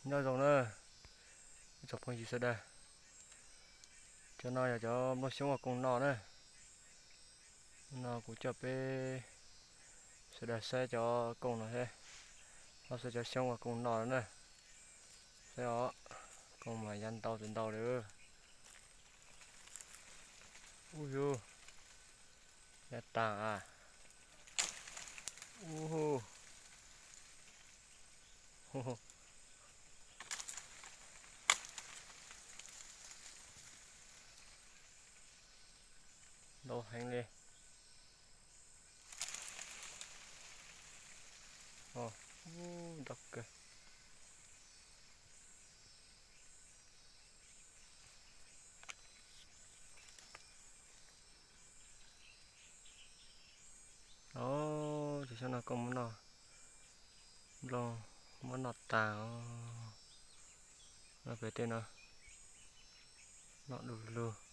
Nyob zoo na, ib tsoom phooj ywg sawv daws, cov no yog cov nplooj xyoob ua koom noj na. No kuv coj peb sawv daws saib cov koom no thiab, no xwb cov xyoob ua koom noj no na. Saib os, koom mas ya ntau tsis ntau li. Ub yug, ya tas a. Ub, ntau heev li. Ntau kawg. Os, cov xyoob no koom muab noj, nplooj muab noj tas os. Noj pem tej no, noj du lug.